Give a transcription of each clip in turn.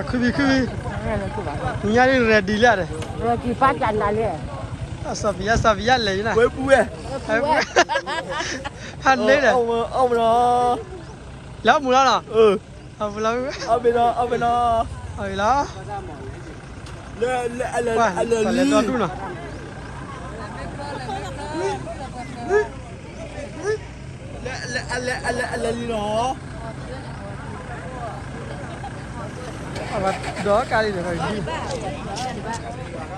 ခုဘံခုဘံ, ညါဒ် ready လံဒီး, အစီၤပယါ စီၤပယါလဲၤယနၤ, ဖးန့ၣ်ဒီး, လဲၤအီၣ်မူၤလီၤနီၤ, အီၣ်မူၤလီၤ, အီၣ်မူၤလီၤ, လဲၤဒီဒူၣ်နီၤ. အလဲၤလံနီၤ, ဒီးကါလံဒီး,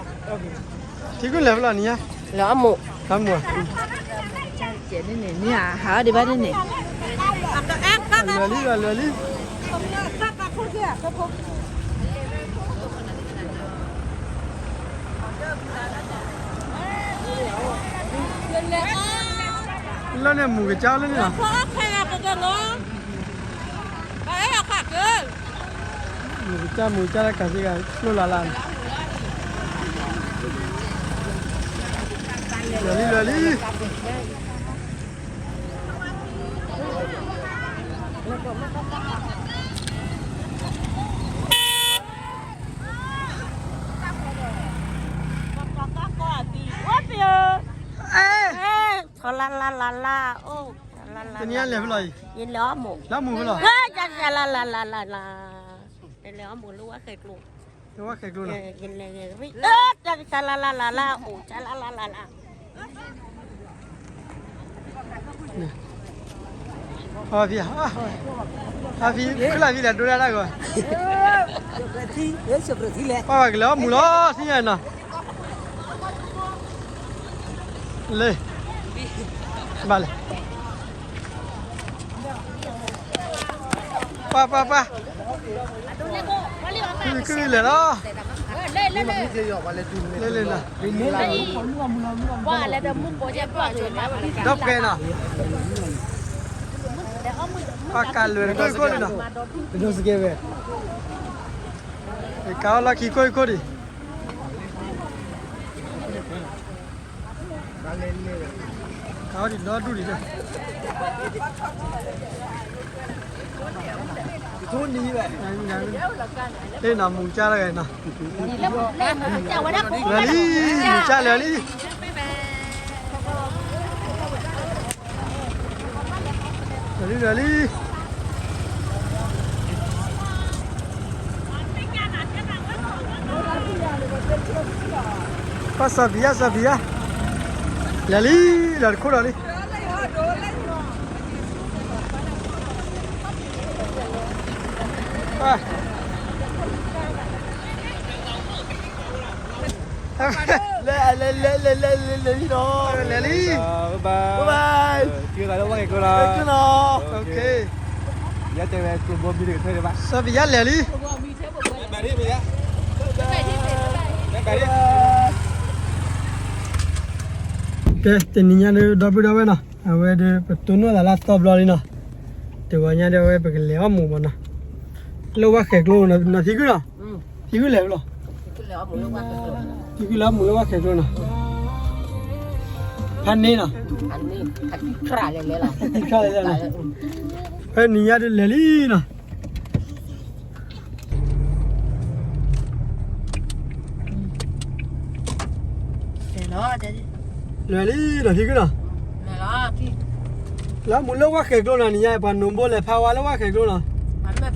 ထံကုၢ်လဲၤဖဲလဲၣ်နံၤညါ, လၢအမိၢ်, လၢအမိၢ်ဧါ, ဟးဒံးဘၣ်ဒ်န့ၣ်, လွဲၢ်လံ, လွဲၢ်လံ. လၢန့ၣ်မူၤကစၢ်လၢန့ၣ်လီၤ, မူၤကစၢ် မူၤကစၢ်လၢကးစ့ၢ်ကီး ကျိလၢ်လၢ်န့ၣ်, လွဲၢ်လံ လွဲၢ်လံ. လၢအမိၢ်, လၢအမိၢ်ဖဲလဲၣ်, လၢအမိၢ်လၢဝဲဃဲၤကျိ, လၢဝဲဃဲၤကျိလီၤ, လၢလၢလၢလၢ, အိၣ်လၢလၢလၢလၢ. ဖံ, ဖံ, ဖံလၢဖံလဲၤဒိဒၣ်တၢ်ဂီၤ, ပှၤကလဲၤအီၣ်မူၤလီၤ ထံၣ်ညါနီၤ, လၢ, ဘၣ်လဲၣ်. ပှၤ, ပှၤ, ပှၤ, ခု, ခုလဲၤလီၤ, လဲၤလဲၤလီၤ, ဒီးဖဲနီၤ, ပှၤကးလွဲၢ်တခိၣ်ခိၣ်ဒံးနီၤ, ကးအီၣ်လီၢ်ခံခိၣ်ခိၣ်ဒံး, ကးအီၣ်ဒံးဒီဒူၣ်ဒံး, လၢနီၤ မူၤကၢ်တဂၤနီၤ, လၢလံ, မူၤကၢ်လၢလံ, လၢလံ, လၢလံ. ပှၤစီၤပံယါ စီၤပံယါ, လဲၤလံ, လဲၤတခိၣ်ဒီးလံ. လဲၤ, လဲၤ, လဲၤ, လဲၤ, လဲၤ, လဲၤလံနီၤ, လဲၤလံ, ဘၣ်ဘၣ်, ထံဂၤလၢဝဲက့ၤကျိနီၤ, ယတဲဝဲကျိဘိမံတကထၢဒံးဘၣ်, စီၤပံယါလဲၤလံ. ကဲ တနံၤညါဒီး ဒီပုၢ်ဒီဝဲၢ်နီၤ, အဝဲဒီး ပတိၢ်နီၣ်သးလၢအသီဘျီလံနီၤ, တဂီၤညါဒီး အဝဲပကလဲၤအီၣ်မူၤဘၣ်နီၤ, လၢဝဲဃဲၤကျိနီၤ, ထံကုၢ်နီၤ, ထံကုၢ်လဲၤလီၤ, ထံကုၢ်လဲၤအီၣ်မူၤလၢဝဲဃဲၤကျိနီၤ, ဖးန့ၣ်နီၤ, ဖဲနံၤညါဒီးလဲၤလံနီၤ. လဲၤလံဒီးထံကုၢ်နီၤ, လဲၤမူၤလၢဝဲဃဲၤကျိနီၤ, နံၤညါပှၤနိးဘိလဲၤဖးဝါလၢဝဲဃဲၤကျိနီၤ, ပှၤ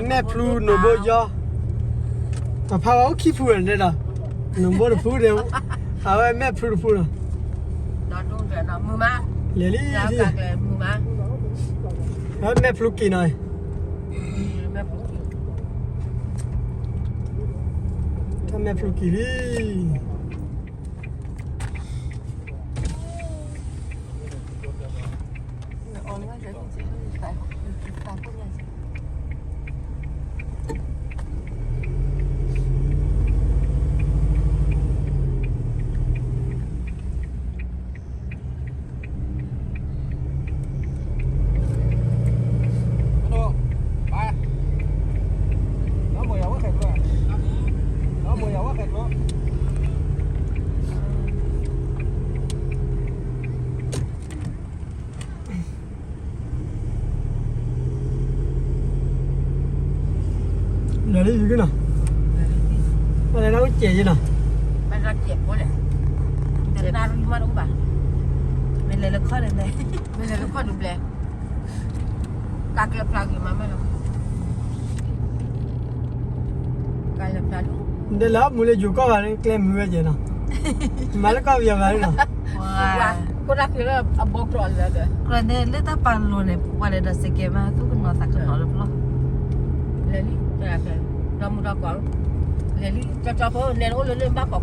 မဲာ်ဖျူနိးဘိယီ, ပှၤဖးဝါအိၣ်ခံဖုန့ၣ်ဒီး, နိးဘိတဖုဒီး, အဝဲမဲာ်ဖျူတဖုနီၤ, လဲၤလံ, အဝဲမဲာ်ဖျူက့ၤနီၤ, တၢ်မဲာ်ဖျူက့ၤလံ. အ လၢယုၢ်ကနီၤ, ပလဲၤလၢအိၣ်စဲးယနီၤ, ပလဲၤလၢစဲးဖိလဲၣ်, တနၣ်ရံၣ်မးတအိၣ်ဘၣ်, မ့ၢ်လဲၤလၢခီၣ်န့ၣ်, မ့ၢ်လဲၤလၢခီၣ်ဒုးဘျဲ, ကါကျဲဖျါဂ့ၤမးမးလီၤ, ကါကျဲဖျါဒုး, ဒ်လၢမူလၢယိၤကီၢ်ဂၤန့ၣ် ကျဲမုာ်ဝဲကဲနီၤ, မၤလၢကီၢ်ပယီၤဂၤန့ၣ်နီၤ, ခိၣ်တၢ်ချ့လၢအဘီကျိာ်လၢဒီး, ကြၢးန့ၣ်လၢတၢ်ပာ်လိၤန့ၣ် ပှၤလဲၤဒီးစဲးကဲမး သူၣ်ကနီၤသးကနီၤလၢပလီၢ်, လဲၤလံ, ဒီမူဒီကွီၢ်, လဲၤလံ ကၠီကၠီဖိ နဲနအိၣ်လၢလၢ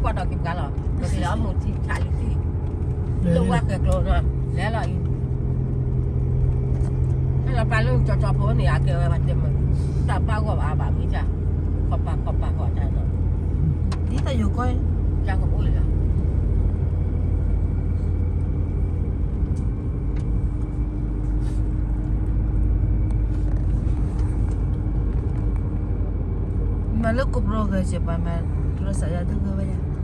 ဘၣ်ကိးကွၢ်ဒီးက့ၤပှၤလီၤ, ပကလဲၤအီၣ်မူထံဆးလံထံ, လၢဝဲဃဲၤကျိၤနီၤ လဲၤလီၤအံၤ, ဟဲလီၤပၢ်လၢကၠီကၠီဖိန့ၣ် အကဲဝဲဘၣ်တဲမုာ်, တၢ်ဘၣ်ဂီၢ်ဘၣ်အဘၣ်မ့ၢ်တၢ်, ခီပာ်ခီပာ်ဂီၢ်တၢ်နီၤ, ဒ်သိးယိၤကီၢ်, ကၢ်ကအိၣ်လီၤ, မၤလၢကိးပရီဂဲ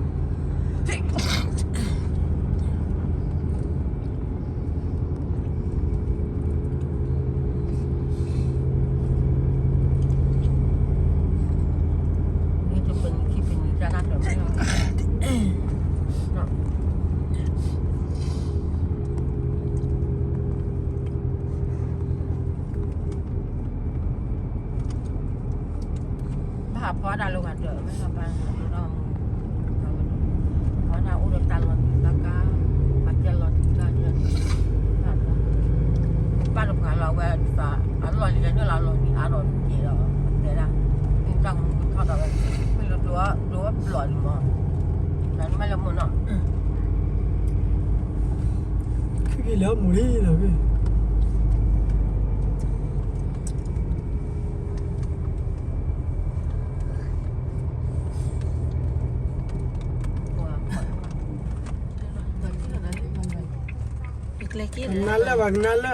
ၤစ့ၢ်ပှၤမၤ, ကျိစးယၤတဂၢၢ်ဝဲယၤ ဘၣ်ဖီဒၣ်လၢဂၤဒၢး မ့ၢ်လီၤပၢ်လီၤမူ, ဖီဒၣ်အိၣ်ဒီးတၢ်လီၤတံၢ်လီၤကါ, ပာ်ကဲလီၤတံၢ်လီၤကါ, ပၢ်တပှၤလီၤဝဲဒ်သိး အလီၢ်လံၤလၢနုာ်လီၤလီၤနံၤအါဒီးကဲဒီး တဲဒၣ်, မ့ၢ်တၢ်မူကထီၣ်ဒီးဝဲ, မ့ၢ်လၢဒိဝဲပျီၢ်လံမး, နမ့ၢ်လၢမူနီၤ ခုက့ၤလၢမူလံလီၤ. ကနၣ်လၢၢ်ဘၣ်ကနၣ်လၢၢ်,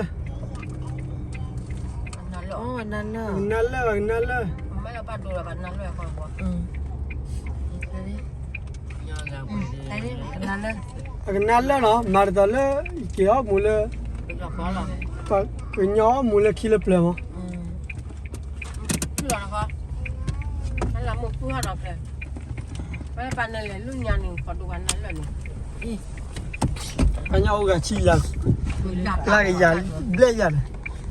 ကနၣ်လၢၢ်ဘၣ်ကနၣ်လၢၢ်, အကနၣ်လၢၢ်နီၤ မၤတတီၤလၢ ယက့ၤအီၣ်မူလၢ ကညီအီၣ်မူလၢခံလၢပျၢၤမး ပှၤကညီအိၣ်ဂၤဆံယၤ, ဘျဲၣ်ယၤန့ၣ်,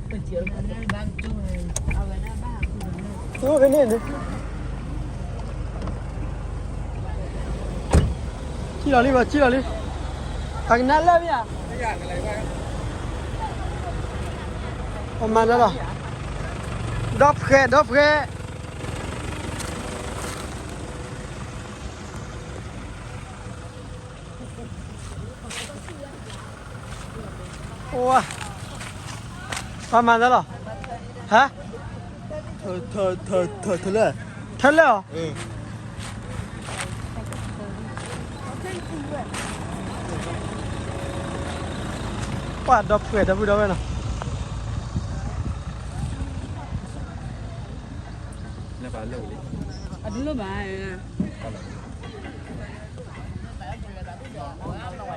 အိၣ်ဖဲန့ၣ်န့ၣ်, ဆံလီၤလံဘၣ် ဆံလီၤလံ, အကနၣ်လၢၢ်မ့ၢ်ဧါ, အမၤလၢလီၤ, ဒီဖှဲ ဒီဖှဲ အိၣ်ဝါ, ပှၤမၤသးလီၤ, ဟါ, ထၢလၢၢ်, ထၢလၢၢ်အီၤ, ပှၤဒီဖှဲ ဒီပုၢ်ဒီဝဲၢ်နီၤ အတလိၣ်ဘၣ်, ပှၤလၢထၢလၢၢ်အီၤ, ထၢလၢၢ် န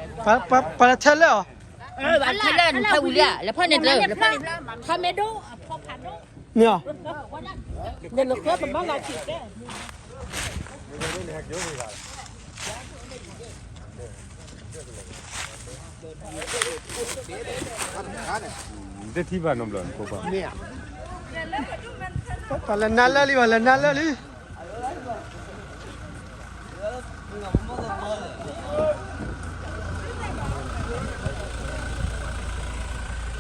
ထၢဝံၤလံဧါ, လဲၤဖီၣ်န့ၢ်တၢ်, မ့ၢ်ဧါ, တထံၣ်ဘၣ်နီတဘျီ, ပှၤလဲၤနါလၢလံ ပှၤလဲၤနါလၢလံ. ပာ်လီၤလၢၢ် ပာ်လီၤလၢၢ်, ပာ်လီၤလၢၢ်, ပာ်လီၤလၢၢ်, ပာ်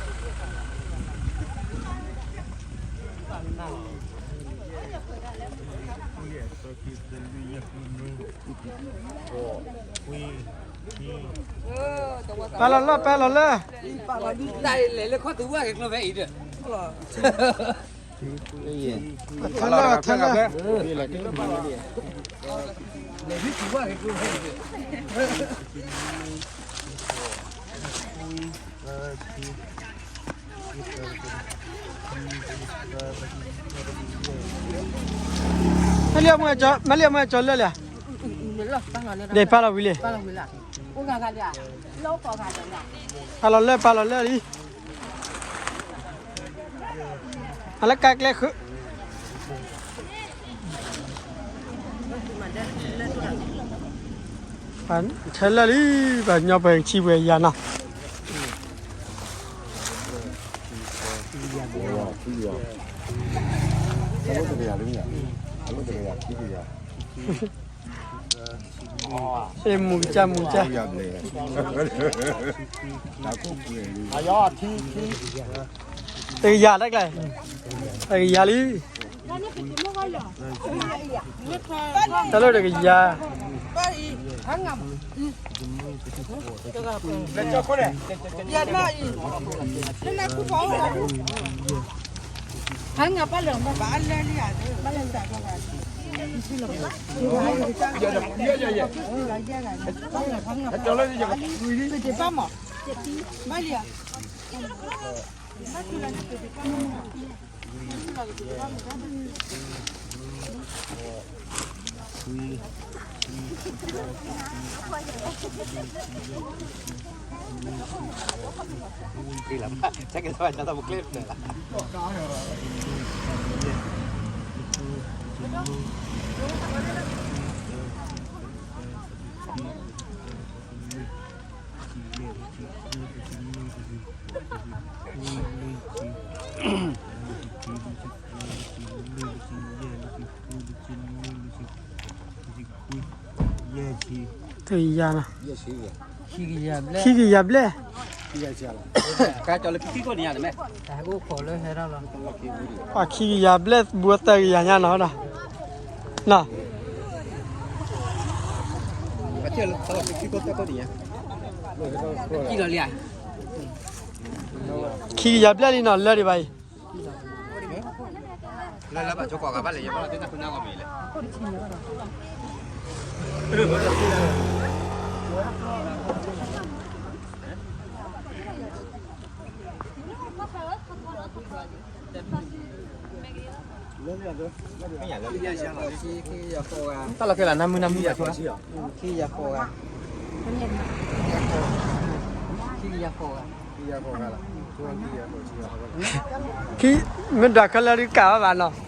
လီၤလၢၢ်, မ့ၢ်လံအမ့ၢ်ကၠီလၢာ်လံဧါ, ဒီးပာ်လီၤဝံၤလံ, ပာ်လီၤလၢၢ် ပာ်လီၤလၢၢ်လံ. အလၢကါကျဲဃုာ်, ထဲလၢာ်လံ, ပှၤညီပှဲၤကဆံပှဲၤယၤနီၤ. အ့ၣ် မူကစၢ် မူကစၢ်, တကယၤတၢ်ကျဲ, တကယၤလံ. တၢ်လၢတကယၤ. တကယၤနီၤ, ခံကယၤဘျဲၣ်, ပှၤခံကယၤဘျဲၣ် ဘူးသၢကယၤညါနီၤဒီး, နီၤ, ခံကယၤဘျဲၣ်လံနီၤ လၢဒံးဘၣ်အံၤ လၢလၢဘၣ်ဆိကီးဂၤဘၣ်လဲၣ် ယဘၣ်လီၤသ့ၣ်တၢ်ဖုနၢ်ဂီၢ်မ့ၢ်လဲၣ်. တၢ်လီၢ်ခဲလၢာ် နၢမုၢ်နၢမုၢ်ဘၣ်ဆိ, ခံကယၤဃိးဂၤ, ခံကယၤဃိးဂၤ, ခံ, မ့ၢ်ဒွးခဲလၢာ်ဒုးကးဘၣ်ဘၣ်နီၤ. ဒီဒူၣ်ဒီး လၢကးပူၤ, သ့ၣ်ညါနီၤ, အိၣ်လၢလီၢ်ခံဒီဒူၣ်ဒံး, ဒီးမူလီၤကီနီၤ, နၣ်ရံၣ်ဘၣ်လံ, နၣ်ရံၣ်ဘၣ်လံ.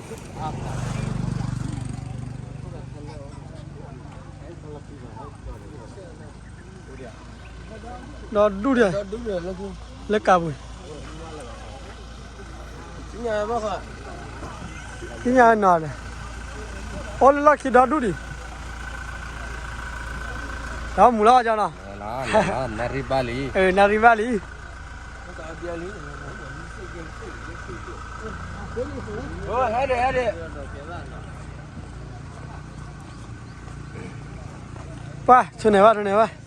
ပှၤ ဆိန့ၢ်ဘၣ် ဆိန့ၢ်ဘၣ်,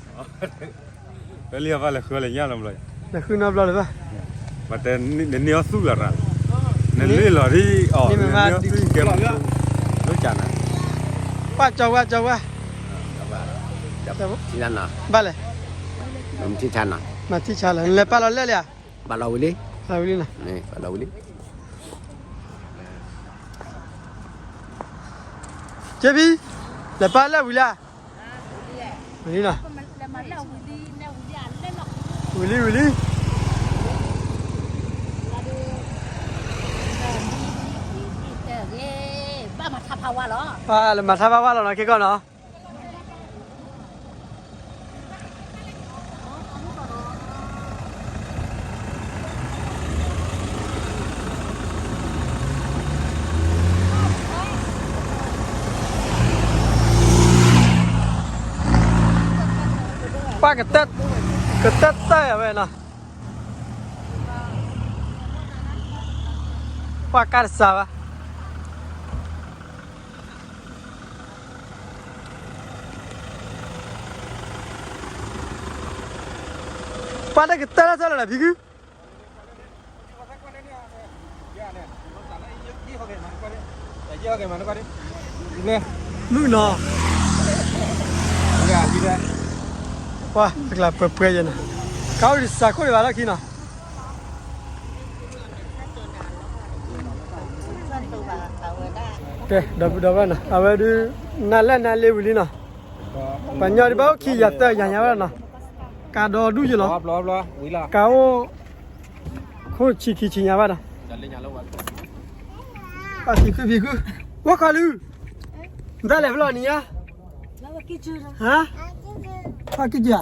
လၢလံအဘၣ်လဲၤဃုအီၤလၢညါလီၤဘျီ, လဲၤဃုနီတဘျီလၢၤဘၣ်, ဘၣ်တဲ နန့ၢ်အီၤသူၣ်လီၤရၣ်, နန့ၢ်လီၤဒ်အီၤ နမ့ၢ်မၤဒ်ကဲမး, လၢကၢ်နၤ, ပှၤကၠီဝဲ ကၠီဝဲ, ဘၣ်လဲၣ်, မၤထံဆါလီၤ နလဲၤပာ်လီၤလဲၣ်လံဧါ, ပာ်လီၤဝံၤလံ, ပာ်လီၤဝံၤလံနီၤ, ပာ်လီၤဝံၤလံ. က့ဖံ, လဲၤပာ်လၢဝံၤလံဧါ, ဝံၤလံနီၤ, ဝံၤလံ ဝံၤလံ, ပာ်လၢမၤထါဖးဝါလီၤနီၤ ခဲကီၢ်နီၤ. ပှၤကတၢၢ်, ကတၢၢ်တၢၢ်အဝဲနီၤ, ပှၤကါတစၢ်ဘၣ်. ပှၤတကတၢၢ်လၢ်လၢ်လၢဖံကု, မုၣ်နီၤ, ပှၤတကျးပှဲၤပှဲၤယဲနီၤ, ကါအိၣ်တစၢ်ခိၣ်ဒံးဘၣ်လီၢ်ခံနီၤ. ကဲ ဒီပုၢ်ဒီဝဲၢ်နီၤ အဝဲဒုး နၤလဲၣ်နၤလ့ဝံၤလံနီၤ, ပှၤညီဒုးဘၣ်အိၣ်ခံကယၤသၢကယၤညါဝဲနီၤ, ကါဒီဒူၣ်ယဲလီၤ, ကါအိၣ် ခိၣ်ဆံခံဆံညါဘၣ်နီၤ, ပှၤဖံးဃုဖံးဃု, ဝဲခီလုၢ်, တၢ်လဲၤဖဲလဲၣ်နံၤညါ, ဟါ, ဖးက့ၤက့ၤဧါ,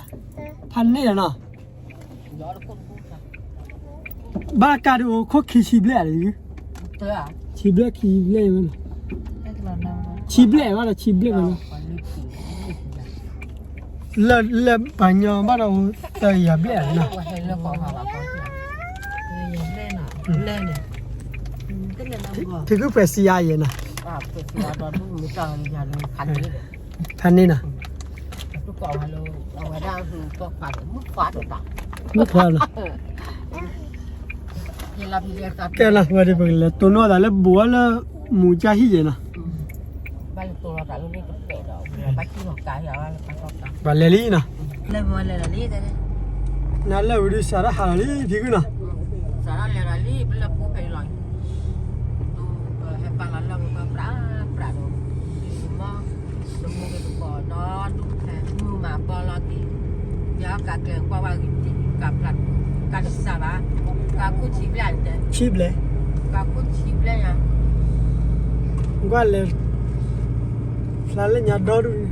ဖးန့ၢ်လီၤနီၤ, ဘၣ်ကးဒုးအိၣ်ခိၣ်ခံဆံဘျဲၣ်ဧါ, ခံဆံဘျဲၣ်ခံဘျဲၣ်, ခံဘျဲၣ်ဘၣ်ဒီး ခံဘျဲၣ်ဘၣ်နီၤ, လၢပှၤကညီဘၣ်ဒီးအိၣ်တယၤဘျဲၣ်နီၤ, ထံခုၣ်ပှဲၤစံယါယဲနီၤ, ဖးန့ၢ်နီၤ, မုၣ်ခွါနီၤ, ကဲနီၤ ဝဲဒၣ်ပကလဲၤတိၢ်နီၣ်သးလၢဘူးအီၤလၢ မူကၠၢ်ဟံၣ်ယဲနီၤ, ပှၤလဲၤလံနီၤ, နလၢဝံၤဒုးစးထီၣ်ဟးလီၤလံ ဖံကုၢ်နီၤ, စးထီၣ်လဲၤဒီးလံ ပလၢပူဖဲအံၤလီၤ, ဟဲပာ်လီၤလၢပကပြးပြးဒီး မ့ၢ် တမူကတကိးဒီဒူၣ်ဖဲ မုၢ်မးပီလီၤက့ၤ, ယကးကျဲၤကွၢ်ဝဲဂ့ၤတံၢ် ကးဖျါ ကးတစၢ်ဘၣ်, ကးခိၣ်ဆံဘျဲၣ်တဲ, ဆံဘျဲၣ်, ကးခိၣ်ဆံဘျဲၣ်ညါ, ကွၢ်လဲၤ ဖျါလၢညါဒီဒူၣ်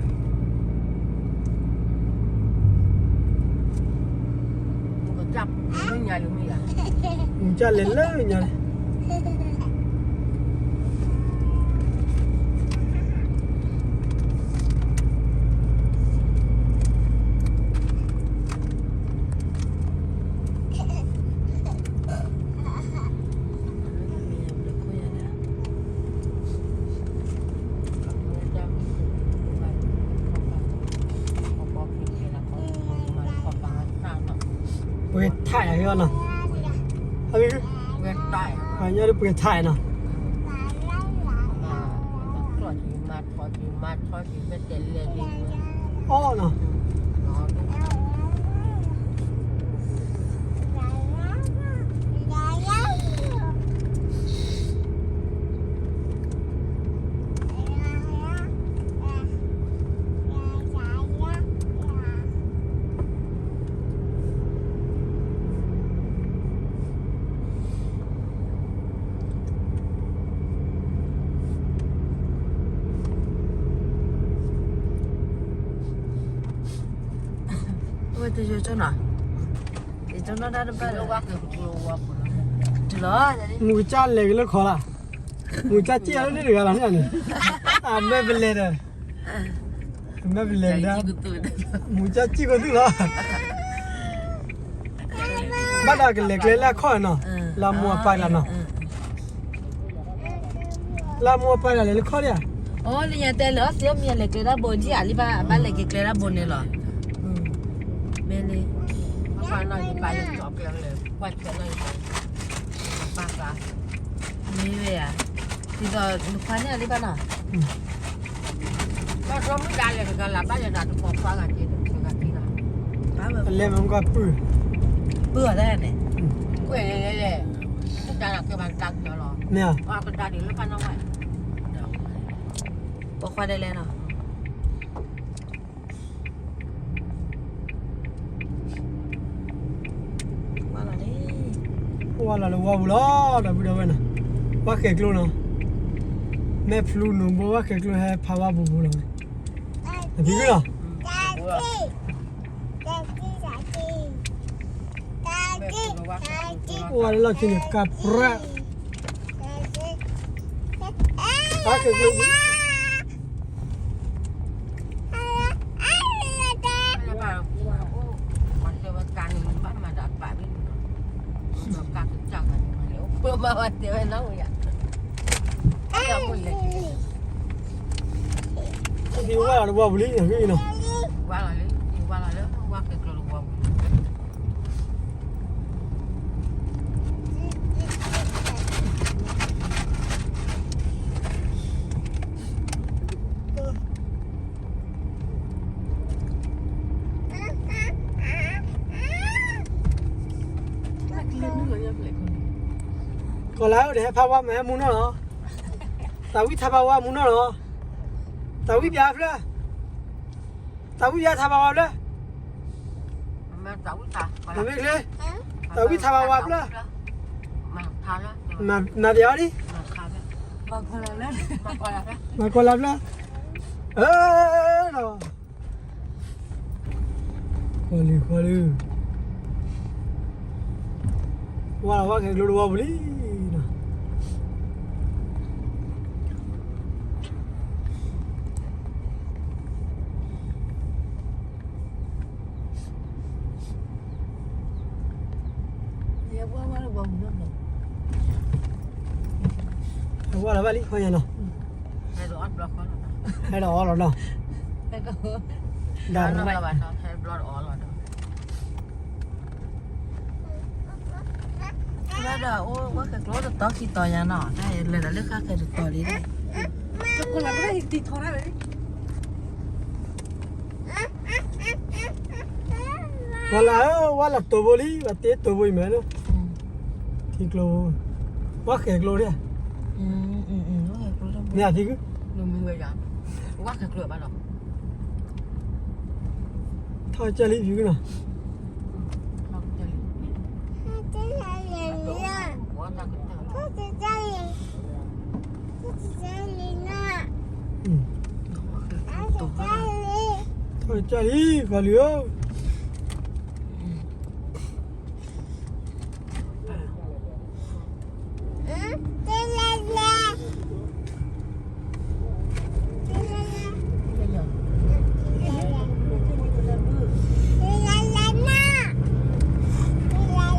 န့ၣ် မူကၠၢ်လဲၤလၢညါန့ၣ်, ပှဲၤထးယၤနီၤ, ပှဲၤထးနီၤ, အီနီၤ ဝဲတယိကၠီနီၤ, တယိနီၤတၢ်တဘၣ်လၢၤ, မူကစၢ်လဲၤက့ၤလၢခီလၢ်, မူကစၢ်စံၣ်အီၤလၢန့ၣ်တဂၤလီၤန့ၣ်, အမဲာ်ပလဲၤဒီး, အမဲာ်ပလဲၤဒီး, မူကစၢ်စံၣ်ကီးသုလီၤ, ဘၣ်ဒီးကလဲၤကျဲလၢအခီၣ်နီၤ, လၢမိၢ်အပၢ်လၢနီၤ လၢမိၢ်အပၢ်ဒၣ်လဲာ်လၢခီၣ်ဒၣ်ဧါ, အိ လၢညါတဲလၢအီၤသ့ၣ်မ့ၢ်လဲၤကျဲတၢ်ဘိဒ်ဧါလံဘၣ် ဘၣ်လဲၤက့ၤကျဲတၢ်ဘိန့ၣ်လီၤ, မ့ၢ်လံ, မ့ၢ်ဝဲယါ, ဒ်သိးနခွါန့ၣ်လံဘၣ်နီၤ, လဲၤမ့ၢ်ကပုၢ်, ပုၢ်အီၤတၢ်န့ၣ်, မ့ၢ်, ပိာ်ခွါဒဲးလဲၣ်နီၤ, ဝါလီၤလၢဝါပူၤလီၤ ဒီပုၢ်ဒီဝဲၢ်နီၤ, ဝါဃဲၤကျိနီၤ, မဲာ်ဖျူနူာ်ဘိဝါဃဲၤကျိဟဲဖးဝါပူၤပူၤလီၤ, တပံၤလီၤ အိၣ်ဝဲလၢလီၢ်ခံန့ၣ် ကပြး, ကပြး, ဝါလီၤလၢဝါပူၤလံ နီၤ, ကီၤလၤဧၢ ဒီးဟဲဖးဝါမ့ၢ်ဟဲမူနီၢ်လီၤ, သးဝံၣ်ထါဖးဝါမူနီၢ်လီၤ, သးဝံၣ်ပၠးဖျၢၣ်, သးဝံၣ်ပၠးထါဖးဝါဖျၢၣ်, မ့ၢ်ချ့, သးဝံၣ်ထါဖးဝါဖျၢၣ်, မၤပၠးအီၤဒ်, မၤကီၤလၤဖျၢၣ်, မၤကီၤလၤဖျၢၣ်, အၢ, ဃီလံ ဃီလံ, ဝါလီၤဝဲခဲကျိတဝီပူၤလံနီၤ. ဝါလီၤဘၣ်လံ ခီယၤနီၤ, ဟဲဒီးအီၣ်တဘျီဃီလီၤနီၤ, ဟဲဒီးအီၣ်လီၤနီၤ, ဒီး ဒီးအိၣ်ဝဲခဲကျိ တတီၤခံတီၤယါနီၤ, တၢ်လဲၤဒီးလၢဃါဃဲတတီၤလံ, ဝါလၢ ဝါလၢတိၢ်ဘိလံ ဝဲတ့တိၢ်ဘိအံၤမ့ၢ်နီၤ, ထံကျိ, ဝါဃဲကျိဒၣ်, မ့ၢ်အသံကု, ဝါဃဲကျိဘၣ်နီၤ, ထီၣ်ကၢလံ ဖံကုနီၤ. ထီၣ်ကၢလံ ဃီလံၤဧၢ.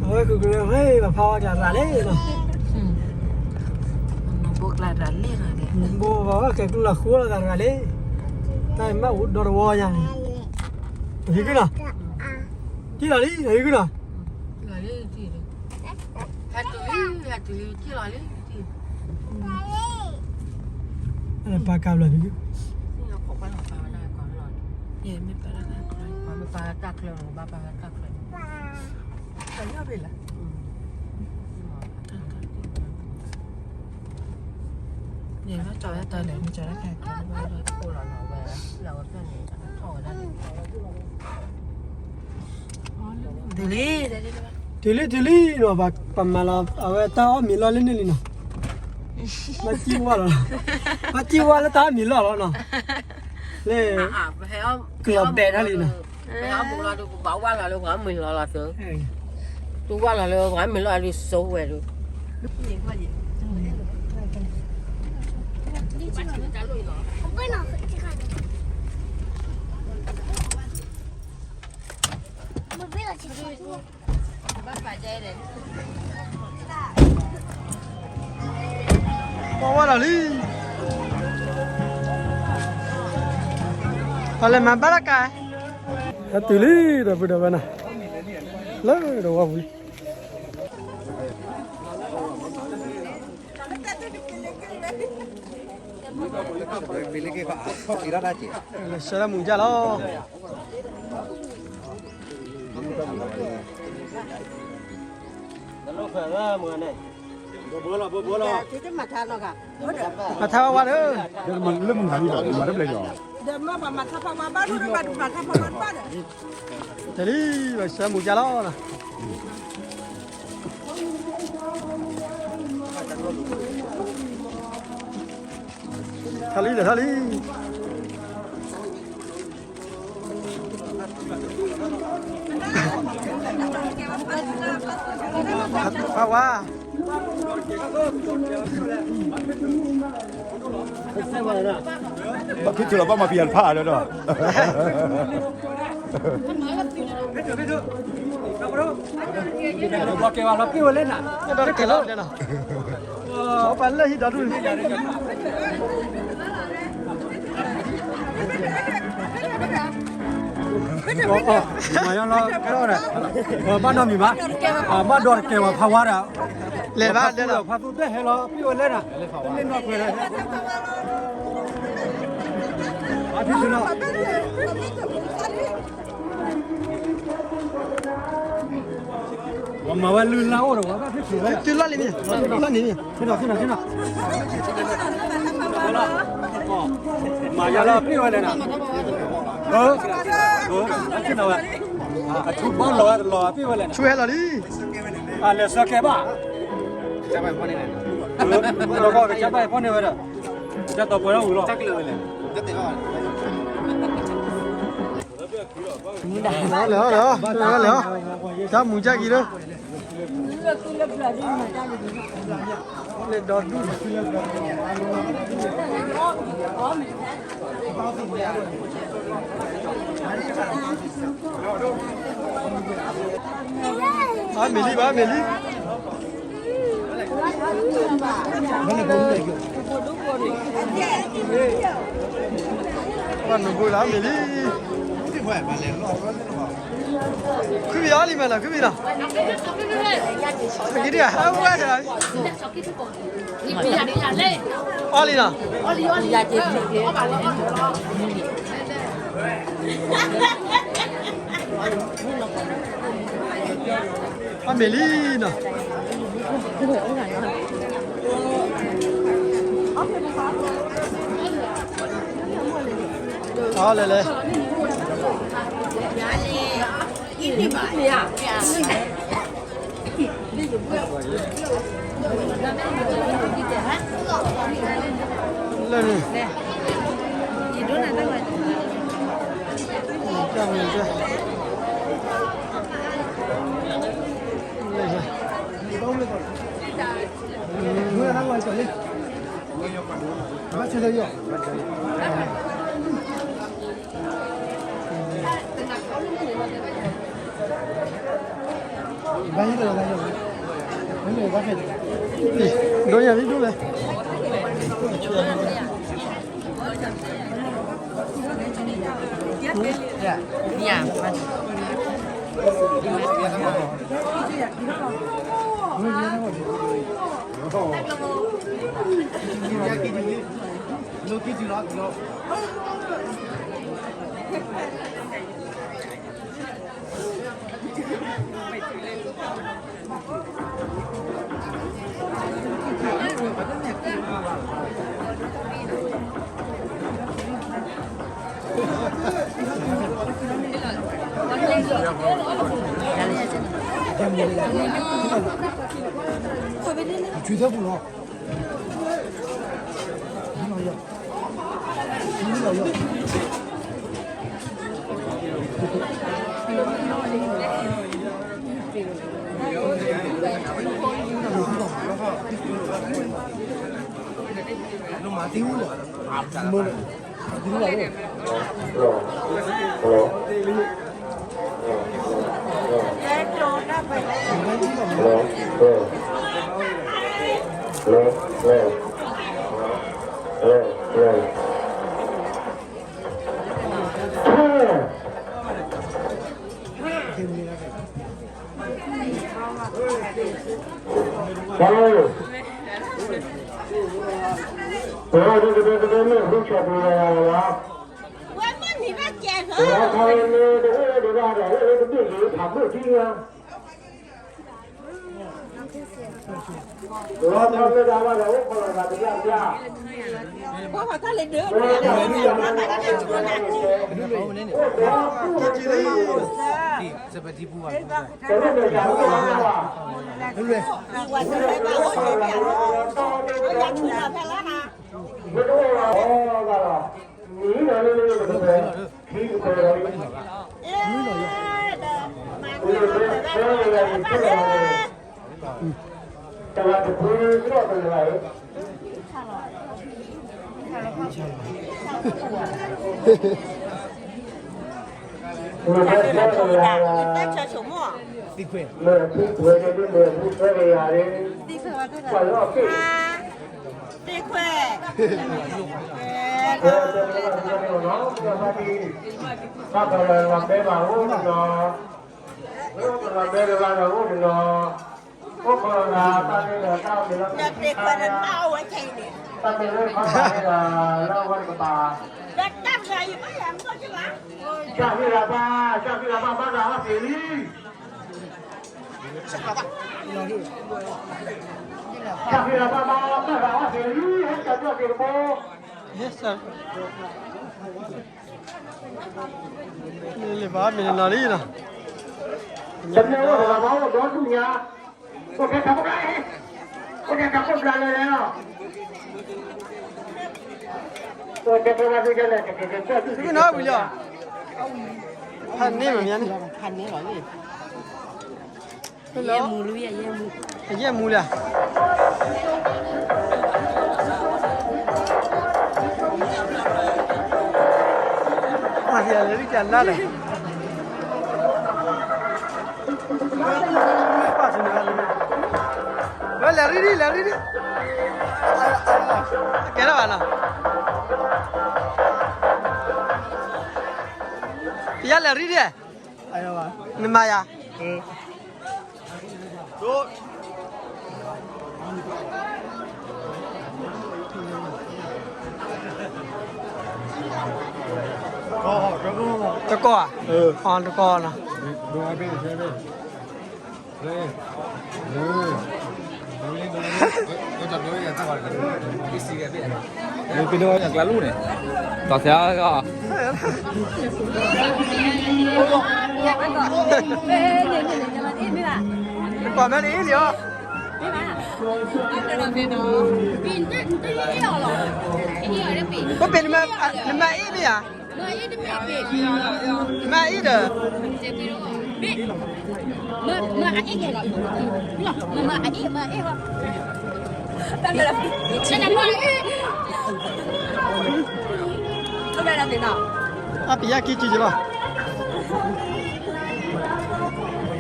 အဝဲဃုာ်ကရၢ ဟဲ ပှၤဖးဝါကျါရၤလံနီၤ, ဘိကျါရၤလံနီၤ, ဘိပှၤဝဲခဲကျိလီၤဃိလီၤသးရၤလံ, တၢ်မ့ၢ်အိၣ်ဒီတဝီညါန့ၣ်, ဟံးကုနီၤ, ကံၣ်လီၤလံ ဟံးကုနီၤ. ဟဲတုၤလံ ဟဲတုၤလံ ကံၣ်လီၤလံ, ပာ်ကါဘျီ ဟံးကု, ပာ်တၢ်ချၢ, ပာ်တၢ်ချၢ, တုၤလံ တုၤလံနီၤ, ပမၤလီၤ အဝဲတၢ်အီၣ်မ့ၤလီၢ်လၢန့ၣ်လံနီၤ, ဘၣ်ကံၣ်ဝါလီၤ, ဘၣ်ကံၣ်ဝါလၢတၢ်အီၣ်မ့ၤလီၢ်လီၤနီၤ, လၢ ကလီၤဘဲးထီၣ်လံနီၤ, ပဝါလီၤလၢပှၤမ့ၤလီၢ်လီၤသု, ပဝါလီၤလၢပှၤမ့ၤလီၢ်အဒုးစိဝဲဒုး ပဝါလီၤလံ, ပလဲၤမၤဘၣ်တၢ်ကါ, ဟဲတုၤလံ ဒီပုၢ်ဒီဝဲၢ်နီၤ, လၢဒီးဝါပူၤလံ. လဲၤဆှၢတၢ်မူၤကၢ်လီၤ. မၤထါဝဲဝါဒီး, လၢမုၢ်ဟါန့ၣ် မၤတဘျဲၣ်ကီး, တလံ ပဆှၢမူၤကၢ်လီၤ. ထါလံဒီးထါလံ. ဖးဝါ, ဘၣ်ဖံးထူလီၤ ဘၣ်မၤပယီၤတဖၣ်ဒီးဒီး, ဘျီကဲဝဲလီၤပ့ၢ်ဝဲလဲၣ်နၤ, ဒီးတကဲလီၤဒီးနီၤ, ပှၤလၢဟံၣ်ဒီးဒူၣ်န့ၣ် မၤယီလီၤကီၢ်ဒီး, ဘၣ်နီတမံၤဘၣ်, ဘၣ်ဒီးတကဲဝဲဖးဝါဒီး, လဲၤဘၣ်ဒီးနီၤ, ဖးသူတဲဟဲလီၤပ့ၢ်ဝဲလဲၣ်နၤ, မ့ၢ်နီၢ်ခွဲးလီၤ, ဘၣ်ဖံးထူလီၤ. ပမၤဝဲလုၢ်လၢ်အိၣ်ဒီး ပဘၣ်ဖံးထူလီၤ, တုၤလီၢ်လံမ့ၢ်, လီၢ်န့ၣ်မ့ၢ်, ခ့နီၤ ခ့နီၤ ခ့နီၤ, မၤယၤလီၤပ့ၢ်ဝဲလဲၣ်နၤ, ခ့နီၤဝဲ, အထူဘီလီၤဝဲတလီၤပ့ၢ်ဝဲလဲၣ်, ဆူဟဲလီၤလံ, အလဲၤဆၢကဲဘၣ်. ကၠၢ်ဘၣ်ဖီၣ်န့ၢ်ဝဲဒီး ကၠၢ်တီၤပှဲၤထီၣ်ဝံၤလီၤ. လဲၤအီၤ လဲၤအီၤ လဲၤအီၤ လဲၤအီၤ ကၠၢ်မူကၠၢ်ကံၤလၢ လဲၤဒီဒူၣ် အါမ့ၢ်လံ ဘၣ်မ့ၢ်လံ ဘၣ်နဘိလၢမ့ၢ်လံ ခုဘံအီလံမ့ၢ်လီၤ ခုဘံလီၤ အကဒံဟးဝဲဒၣ် အီလံနီၤ အမ့ၢ်လံနီၤ အီလဲၤလဲၤ လၢန့ၣ် ဒိယၤလံဒိလဲၣ် လၢဘၣ်မ့ၢ်နီၤလံနီၤ တမ့ၢ်အိၣ်တဂၤဘၣ်အိၣ်ဒီဒူၣ်ညါ အိၣ်ထဲထီၣ်ပှဲၤ သုကနီၣ်ဝံၤလီၤ, ဖးန့ၢ်မးမ့ၢ်န့ၣ်, ဖးန့ၢ်လီၤ, အယဲၢ်မူလံ, မၤကလဲၤရံၣ်ကနၣ်ဒီး လဲၤရံၣ်ဒံး လဲၤရံၣ်ဒံး, ကဲထီၣ်ဘၣ်နီၤ, ပယါလဲၤရံၣ်ဒံး, နမၤယၤ တကီၢ်ဧါ, တကီၢ်နီၤ, ပဒိၣ်အကျါလူၢ်န့ၣ်, တီၢ်သဲအီၤ, တကီၢ်မ့ၢ်န့ၣ်အ့ၣ်လံအီၤ, ပပ့ၤ နမၤအ့ၣ်မ့ၢ်ဧါ, မၤအ့ၣ်ဒီး အပယါကံကံကလီ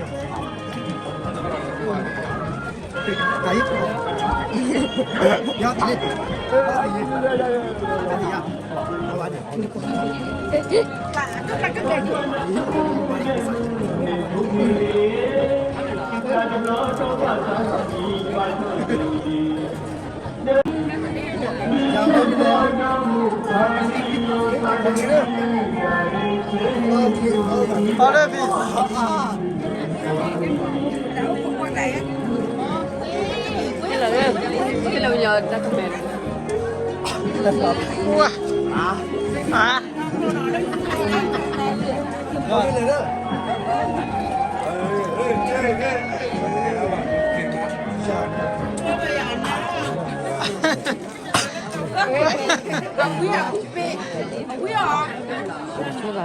ၤ, ဝံၤလီၤ, ကံၢ်ဝံၤလံနီၤ, အခံကံၢ်ဝံၤလံနီၤ, လံန့ၢ်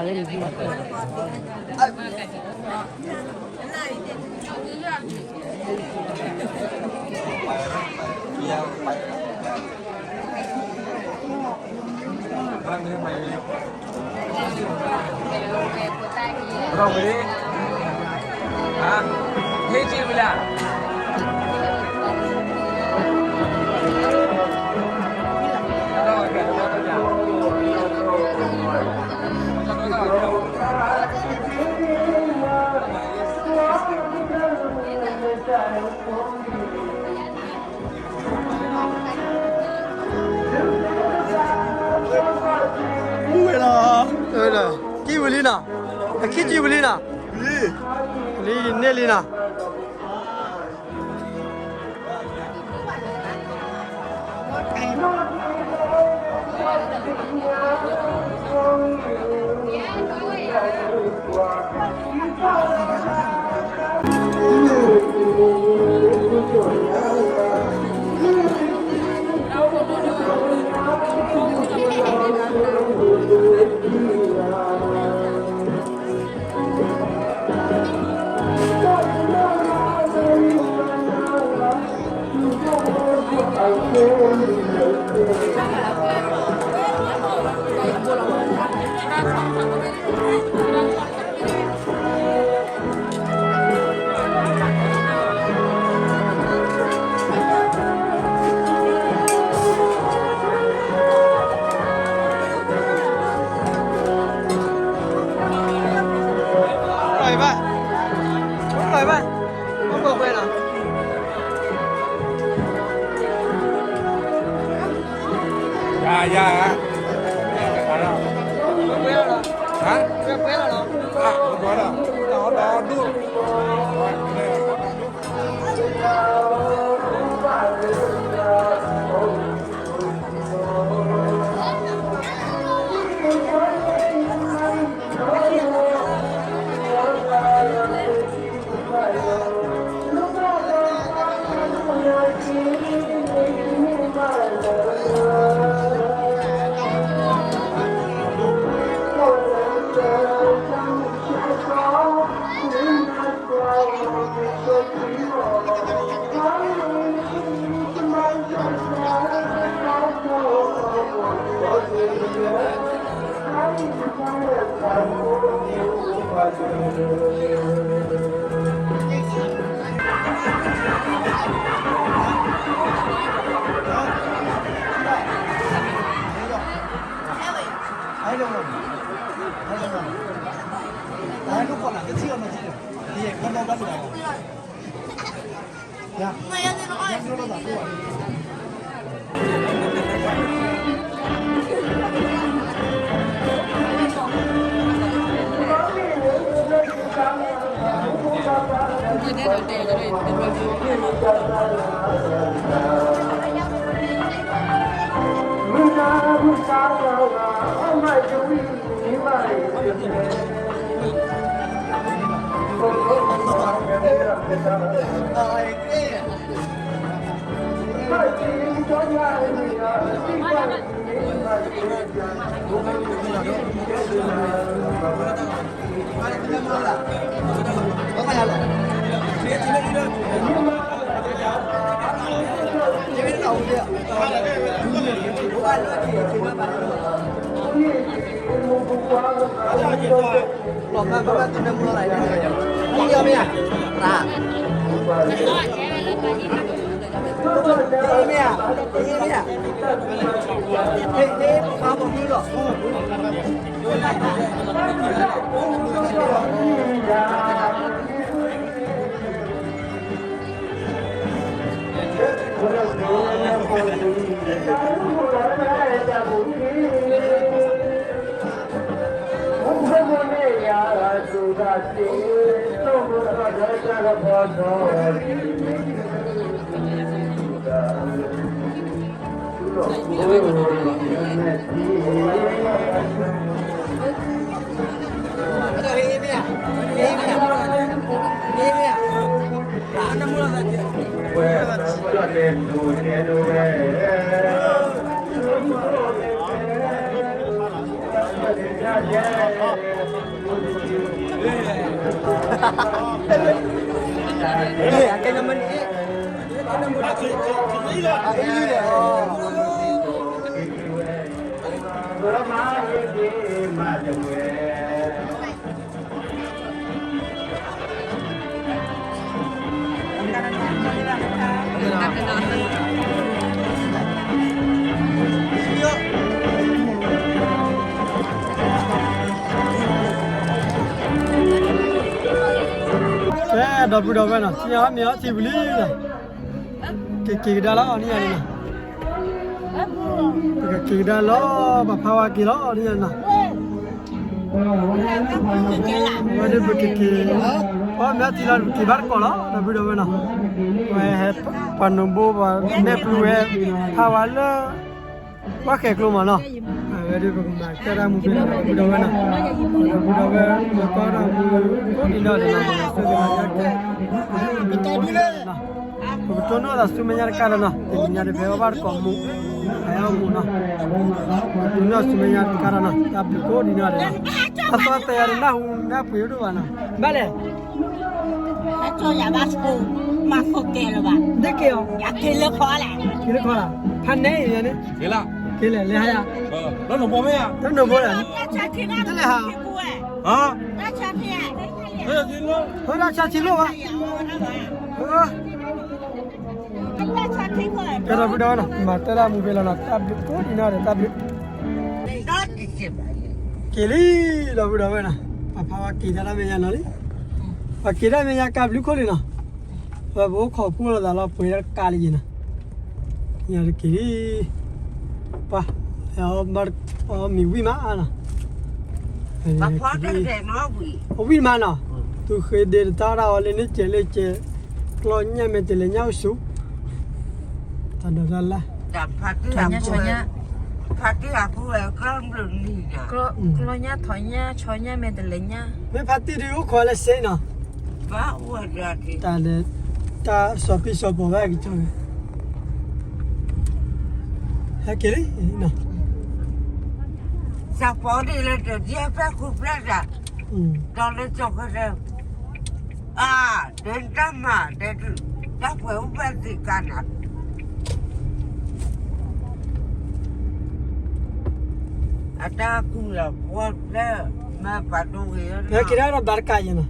လံနီၤ. ဘၣ်, ဘၣ်, ဘၣ်, ဘၣ်, ယၤ, ယၤ, ဟါ, ဒိၣ် ကဲ ဒီပုၢ်ဒီဝဲၢ်နီၤ ထံၣ်အီၤမ့ၢ်အီထံပူၤလံနီၤ, ကက့ၤကဒါလီၤန့ၣ်ယၤန့ၣ်နီၤ, ပကက့ၤကဒါလီၤ ပဖးဝါက့ၤလီၤန့ၣ်ယၤနီၤ, ဝဲဒၣ်ပကက့ၤ, ပမ့ၢ်ထံၣ်လီၤပက့ၤဘၣ်တကိးလီၤ ဒီပုၢ်ဒီဝဲၢ်နီၤ, ဝဲဟဲပှၤနိၣ်ဘိပှၤနဲၣ်ပျူဝဲ, ဖးဝါလၢ ပှၤဃဲၤကျိမးနီၤ, အဝဲဒၣ်ပကမၤကတၢၢ်တၢ်မူဖဲန့ၣ် ဒီပုၢ်ဒီဝဲၢ်နီၤ, ဒီပုၢ်ဒီဝဲၢ် ပကီၢ်ဒီးမူ ကိးဒံးနီၢ်ဒံးနီၤ, ပကဆိၣ်ဂ့ၤမၤကဲ ပကတိၢ်နီၣ်သးဆူမဲာ်ညါတကးဒီးနီၤ, တနံၤညါတဖဲအီၣ်ဘၣ်တကိးမူ, ဖဲအီၣ်မူနီၤ, ပကတိၢ်နီၣ်ဆူမဲာ်ညါတကးဒီးနီၤ, တၢ်ဘျုးကိးဒံးနီၢ်ဒံးနီၤ, အသီတဲယၤတနၢ်ဟူနၢ်ပှ့ၤဒိၣ်ဘၣ်နီၤ, ဘၣ်လဲၣ် အကၠီယၤဘၣ်စကိ, မၤသိးကဲလၢၤဘၣ်, ဒ်က့ၤအီၤ, ယက့ၤလၢခီလဲၣ်, က့ၤလၢခီလၢ်, ဖးနဲအံၤန့ၣ်, က့ၤလဲၣ်, လဲၤဟါယၤ, တၢ်နိၣ်ဘိလဲၣ်, တလဲၤဟါ, ဟဲဒၣ်ဆါထံလိၣ်ဘၣ်, ကဲဒီပုၢ်ဒီဝဲၢ်နီၤ, မၤတၢ်တၢ်မူဖဲလီၤနီၤ, တၢ်ဘျုးကိးဒံးနီၢ်ဒီးတၢ်ဘျုး က့ၤလံ, ဒီပုၢ်ဒီဝဲၢ်နီၤ, ပဖးဝဲက့ၤတၢ်မဲာ်ညါနီၤလံ, ပှၤက့ၤတၢ်မဲာ်ညါကါဘျုးခိၣ်လံနီၤ, ပှၤပအိၣ်ခိးပူၣ်လိာ်သးလီၤ ပှ့ၤတၢ်တကးလံယံၤနီၤ, ယက့ၤလံ, ပှၤ, အမံၤဝံၣ်မးနီၤ, ဝံၣ်မးနီၤ, သူဃ့ဒ့တတၢ်အီၣ်တၢ်အီလၢန့ၣ်ကဲးလၢကဲး, ကျီညၣ်မဲာ်တလဲၤညၣ်အိၣ်ဆူ တၢ်ဒိးတၢ်လၢ်, ဖါတံၢ်အပူၤဝဲ, ကျီညၣ် ထီၣ်ညၣ် ဆီညၣ် မဲာ်တလဲၤညၣ်, မ့ၢ်ဖါတံၢ်ဒုးအိၣ်ခိးလၢစ့နီၤ, တၢ်လၢ, တၢ်စီၤပံစီၤပိၤဝဲကကၠီဝဲ, ဟဲက့ၤလံ, စီၤပိၤဒ်လၢတဒ်ဖဲဃုဖျဲၣ်တၢ်, ဒီးလၢစီၤဃဲၤ အါ, ဒဲတၢ်မၤ, ဒဲတၢ်ပှဲၤအိၣ်ဖျဲၣ်သ့ကါနၤ, အတၢ်ကူၣ်လီၤပှီၢ်ဖျဲၣ်, ပက့ၤဒၣ်ဒီးဘၣ်တကးယဲနီၤ,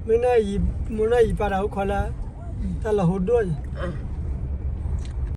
မ့ၢ်နီၢ်ယံၤပၢ်တၢ်အိၣ်ခိးလၢ တၢ်လီၤဟိဒိၣ်ယဲ,